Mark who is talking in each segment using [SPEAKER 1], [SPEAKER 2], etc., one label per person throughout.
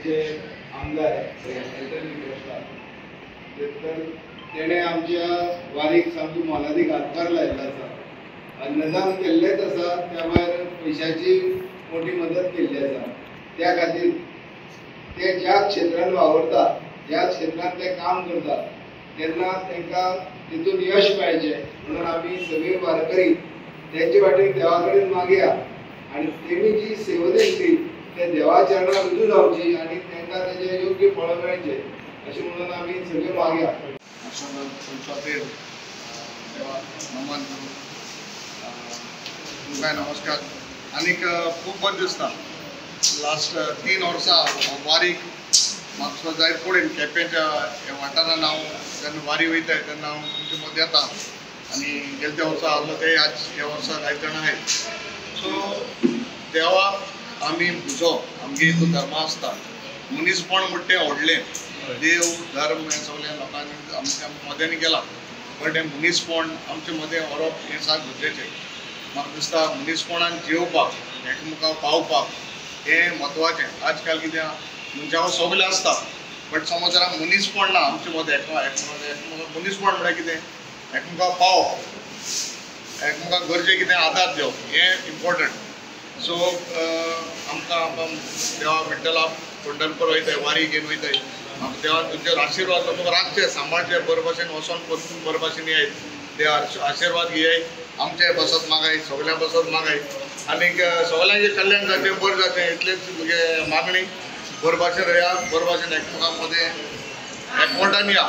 [SPEAKER 1] पेडणेचे आमदार Anthony Costa तर तेणें आमच्या वारीक सामकी मोलादीक हातभार लायिल्लो आसा. अन्नदान केल्लेंच आसा, त्या भायर पयशाची मोठी मदत केल्ली आसा. त्या खातीर ते ज्या क्षेत्रान वावरता, ज्या क्षेत्रान ते काम करता तेन्ना तांकां तितून यश मेळचें म्हणून आमी सगळे वारकरी तेंचे वाटेन देवा कडेन मागया आनी तेणी जी सेवा दिली ते देवाच्या चरणां रुजू जावची आनी तांकां तेजें योग्य फळ मेळचें अशें म्हणून आमी सगळे मागया.
[SPEAKER 2] देवा नमन करून तुमकांय नमस्कार. आनीक खूब बरें दिसता लास्ट 3 वर्सां वारीक म्हापसा जायत पडेन केपेंच्या ह्या वाठारान हांव जेन्ना वारी वयताय तेन्ना हांव तुमचे मदें येता आनी गेल्या त्या वर्सा आहलो ते आज ह्या वर्सा जायत जाणां आहाय. सो देवाक आमी पुजप आमगे एक धर्म आसता, मनीसपण म्हणटा तें व्हडलें. देव धर्म हें सगळें लोकांनी आमच्या मद्यांनी केलां, बट हें मनीसपण आमचे मदें व्हरप हें सारकें गरजेचें. म्हाका दिसता मनीसपणान जियोवपाक एकमेकांक पावपाक हें म्हत्वाचें. आजकाल कितें मनशां सगळें आसता बट समज जरा मनीसपण ना आमचे मदें, एकमेकां मनीसपण म्हळ्यार कितें, एकमेकांक पावप, एकमेकांक गरजे कितें आदार दिवप हें इम्पॉर्टंट. सो आमकां देवा विठ्ठला पंढरपूर वयताय, वारी घेवन वयताय, म्हाका देवान तुमचेर आशिर्वाद तुमकां राखचें, सांबाळचें, बरे भाशेन वचोन परतून बरे भाशेन येयात. देवा आशिर्वाद घेयाय, आमचे बसत मागाय, सगळ्यां बसत मागाय आनीक सगळ्यांचें कल्याण जावचें, बरें जावचें इतलेंच म्हगे मागणी. बरे भाशेन रया, बरे भाशेन एकमेकां मदें एकवटान या.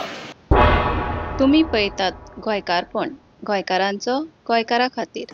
[SPEAKER 3] तुमी पळयतात गोंयकारपण, गोंयकारांचो गोंयकारा खातीर.